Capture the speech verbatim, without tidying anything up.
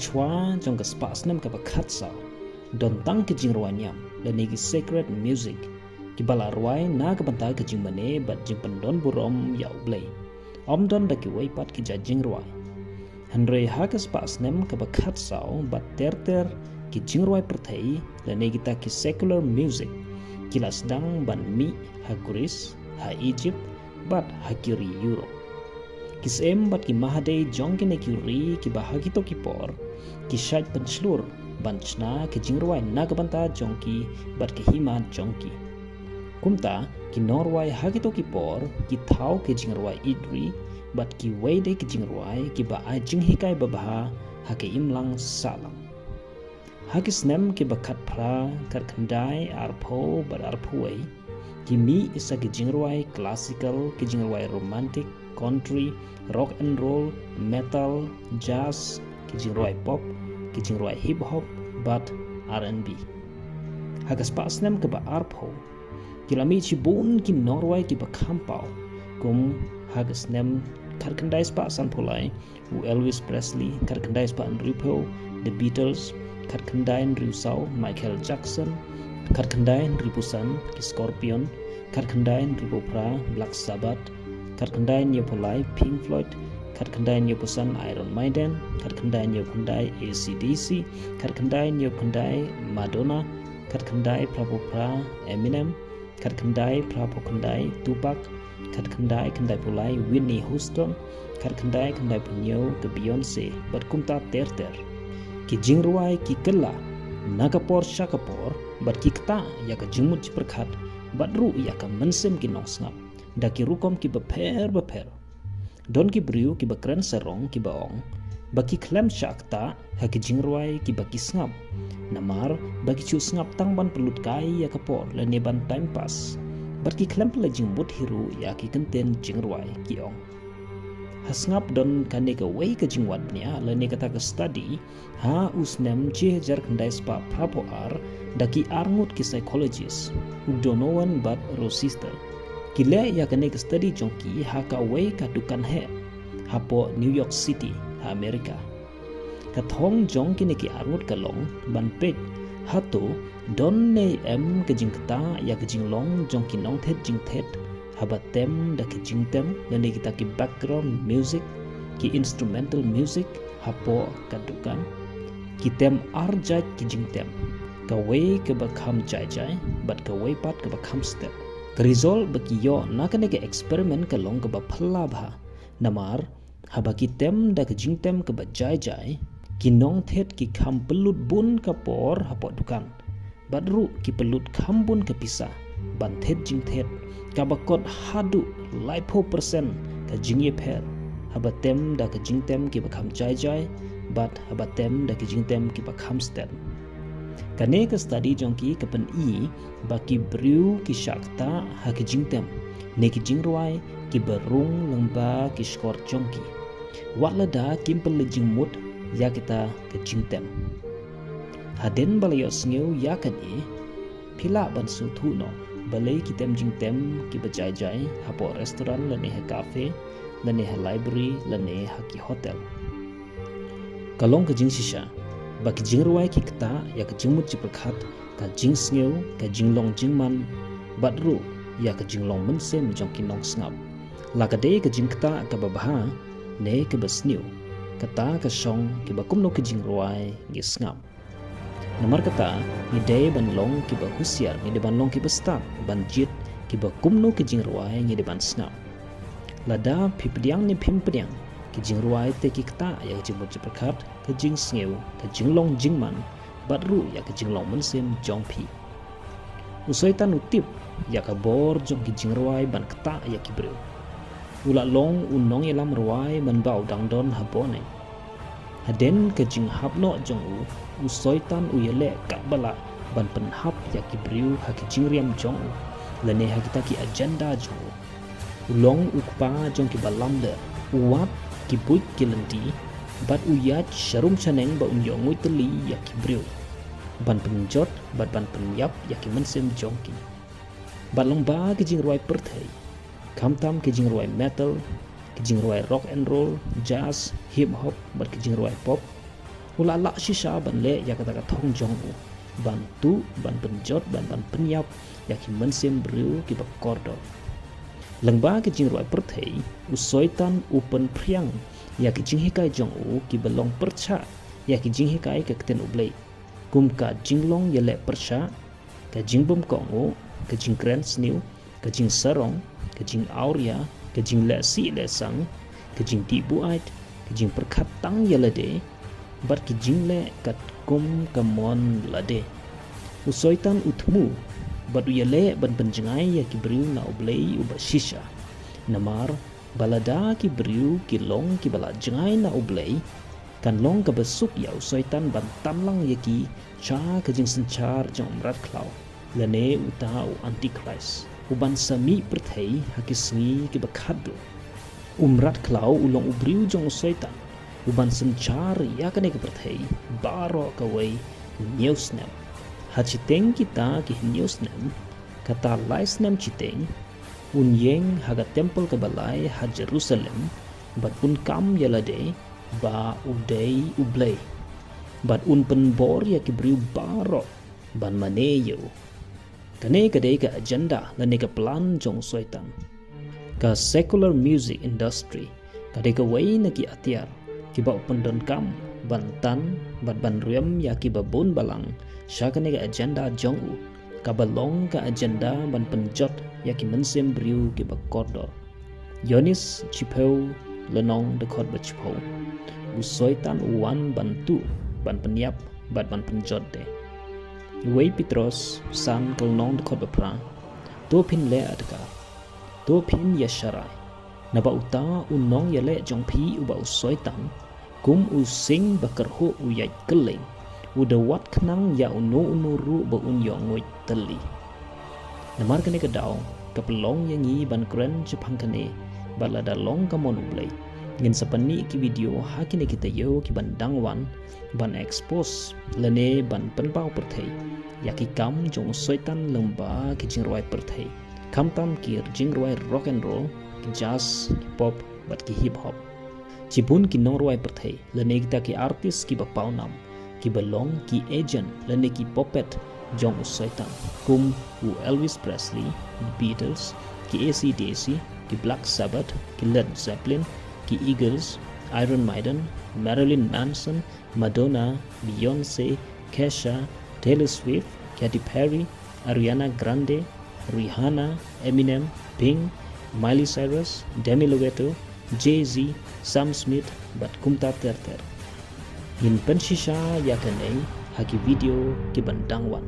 Shuwa jong ka spah snem kaba khatsaw, don tang ki jingrwai niam lane ki sacred music kiba la rwai na ka bynta ka jingmane bad jingpyndon burom ïa U Blei. Ym don da kiwei pat ki jait jingrwai. Hynrei ha ka spah snem kaba khatsaw bad ter ter, ki jingrwai pyrthei lane kita ki secular music ki la sdang ban mih ha Greece, ha Egypt, bad ha ki ri Europe. Ki syiem bad ki mahadei jong kine ki ri kiba ha kito ki por ki shait pynshlur ban shna ki jingrwai na ka bynta jong ki bad ki hima jong ki. Kumta, ki nongrwai ha kito ki por ki thaw ki jingrwai ïeit ri bad kiwei de ki jingrwai kiba ai jinghikai babha ha ka imlang sahlang. Ha ki snem kiba khatphra, khatkhyndai arphew bad arphew wei, ki mih sa ki jingrwai classical, ki jingrwai romantic, country, rock and roll, metal, jazz, ki jingrwai pop, ki jingrwai hip hop bad R and B. Ha ka spah snem kaba arphew, ki la mih shibun ki nongrwai kiba kham paw, kum ha ka snem khatkhyndai spah sanphew lai, u Elvis Presley, khatkhyndai spah hynriewphew, The Beatles, khatkhyndai hynriewsaw, Michael Jackson, khatkhyndai hynriewphew san, ki Scorpion, khatkhyndai hynriewphew phra, Black Sabbath, khatkhyndai hynñiewphew lai, Pink Floyd, khatkhyndai hynñiewphew san, Iron Maiden, khatkhyndai hynñiewphew khyndai, A C D C, khatkhyndai hynñiewphew khyndai, Madonna, khatkhyndai phraphew phra, Eminem, khatkhyndai phraphew khyndai, Tupac, khatkhyndai khyndaiphew lai, Whitney Houston, khatkhyndai khyndaiphew hynñiew, ka Beyonce, bad kumta ter ter. Ki jingrwai ki kylla na ka por sha ka por, bad ki ktah ïa ka jingmut jingpyrkhat, bad ruh ïa ka mynsiem ki nongsngap da ki rukom kiba pher bapher. Don ki briew kiba kren sarong kiba ong ba ki khlem shah ktah ha ki jingrwai kiba ki sngap, namar ba ki shu sngap tang ban pynlut kai ïa ka por lane ban time pass, bad ki khlem pynleit jingmut hi ruh ïa ki kyntien jingrwai, ki ong. Ha sngap don kane kawei ka jingwad bniah lane kata ka study ha u snem shi hajar khyndai spah phraphew ar da ki arngut ki psychologist, u Donovan bad Rochester. Ki leh ïa kane ka study jong ki ha kawei ka dukan heh hapoh New York City, ha America. Ka thong jong kine ki arngut ka long ban peit hato don ne em ka jingktah ïa ka jinglong jong ki nongthied jingthied haba tem da ka jingtem lane kita ki background music, ki instrumental music hapoh ka dukan. Ki tem ar jait ki jingtem, kawei kaba kham jai jai bad kawei pat kaba kham stet. Ka result ba ki ïoh na kane ka experiment ka long kaba phylla bha, namar haba ki tem da ka jingtem kaba jai jai, ki nongthied ki kham pynlut bun ka por hapoh dukan, bad ruh ki pynlut kham bun ka pisa ban thied jingthied, kaba kot haduh laiphew percent ka jingïapher haba tem da ka jingtem kiba kham jai jai bad haba tem da ka jingtem kiba kham stet. Kane ka study jong ki ka pyni ba ki briew ki shah ktah ha ki jingtem ne ki jingrwai kiba rung lyngba ki shkor jong ki, wat lada kim pynleit jingmut ïa kita ki jingtem. Hadien ba la ïohsngew ïa kane, phi lah ban sngewthuh noh balei ki tem jingtem kiba jai jai hapoh restaurant lane ha cafe lane ha library lane ha ki hotel. Ka long ka jingshisha ba ki jingrwai ki ktah ïa ka jingmut jingpyrkhat, ka jingsngew, ka jinglong jingman, bad ruh ïa ka jinglong mynsiem jong ki nongsngap. La ka dei ka jingktah kaba bha ne kaba sniew, kata ka shong kiba kumno ki jingrwai ki sngap. Namar kata, ngi dei ban long kiba husiar, ngi dei ban long kiba stad ban jied kiba kumno ki jingrwai ngi dei ban sngap. Lada phi pdiang ne phim pdiang, ki jingrwai te ki ktah ïa ka jingmut jingpyrkhat, ka jingsngew, ka jinglong jingman, bad ruh ïa ka jinglong mynsiem jong phi. U Soitan u tip ïa ka bor jong ki jingrwai ban ktah ïa ki briew. U la long u nongïalam rwai mynba u dang don ha bneng. Hadien ka jinghap noh jong u, u Soitan u ïaleh katba lah ban pynhap ïa ki briew ha ki jingriam jong u lane ha kita ki agenda jong u. U long u kpa jong kiba lamler, u wad ki buit ki lynti, bad u ïaid sharum shaneng ba un ïoh nguid tylli ïa ki briew, ban pynjot bad ban pynïap ïa ki mynsiem jong ki. Bad lyngba ki jingrwai pyrthei, khamtam ki jingrwai metal, ki jingrwai rock and roll, jazz, hip hop bad ki jingrwai pop, U la lah shisha ban leh ïa kata ka thong jong u, ban tuh, ban pynjot, ban ban pynïap ïa ki mynsiem briew kiba kordor. Lyngba ki jingrwai pyrthei, u Soitan u pynphriang ïa ki jinghikai jong u kiba long pyrshah ïa ki jinghikai ka ktien U Blei, kum ka jinglong ïaleh pyrshah, ka jingbymkohnguh, ka jingkren sniew, ka jingsarong, ka jingawria, ka jingleh sih leh sang, ka jingdih buaid, ka jingpyrkhat tang ïa lade, bad ki jingleh katkum ka mon lade. U Soitan u thmu bad u ïaleh ban pynjngai ïa ki briew na U Blei uba shisha. Namar ba lada ki briew ki long kiba la jngai na U Blei, kan long kaba suk ïa u Soitan ban tan lang ïa ki sha ka jingsynshar jong u mrad khlaw, lane uta u Antichrist, u ban sa mih pyrthei ha ki sngi kiba khatduh. U mrad khlaw u long u briew jong u Soitan, u ban synshar ïa kane ka pyrthei baroh kawei hynñiew snem. Ha shiteng kita ki hynñiew snem, kata lai snem shiteng, un ïeng ha ka templ kaba lai ha Jerusalem, bad un kam ïa lade ba u dei U Blei, bad un pynbor ïa ki briew baroh ban mane ïa u. Kane ka dei ka agenda lane ka plan jong u Soitan. Ka secular music industry ka dei kawei na ki atiar kiba u pyndonkam ban tan bad ban riam ïa kiba bun balang sha kane ka agenda jong u, kaba long ka agenda ban pynjot ïa ki mynsiem briew kiba kordor. Ïoannis shiphew, lynnong dkhot ba shiphew. U Soitan u wan ban tuh, ban pynïap bad ban pynjot de. Wei Petros san, ka lynnong dkhot ba phra. To phin leh adkar, to phin ïasharai, naba uta u nongïaleh jong phi uba u Soitan, kum u sing ba kyrhuh u ïaid kylleng, u da wad khnang ïa uno uno ruh ba un ïoh nguid tylli. Namar kane ka daw ka pynlong ïa ngi ban kren shaphang kane, bad lada long ka mon U Blei, ngin sa pyni ki video ha kine ki taïew ki ban dang wan, ban expose lane ban pynpaw pyrthei ïa ki kam jong u Soitan lyngba ki jingrwai pyrthei, khamtam ki jingrwai rock and roll, ki jazz, ki pop bad ki hip hop. Shibun ki nongrwai pyrthei lane kita ki artist kiba pawnam, kiba long ki agent lane ki puppet jong u Soitan, kum u Elvis Presley, The Beatles, ki A C D C, ki Black Sabbath, ki Led Zeppelin, ki Eagles, Iron Maiden, Marilyn Manson, Madonna, Beyonce, Kesha, Taylor Swift, Katy Perry, Ariana Grande, Rihanna, Eminem, Pink, Miley Cyrus, Demi Lovato, Jay-Z, Sam Smith bad kumta ter ter. Ngin pynshisha ïa kane ha ki video ki ban dang wan.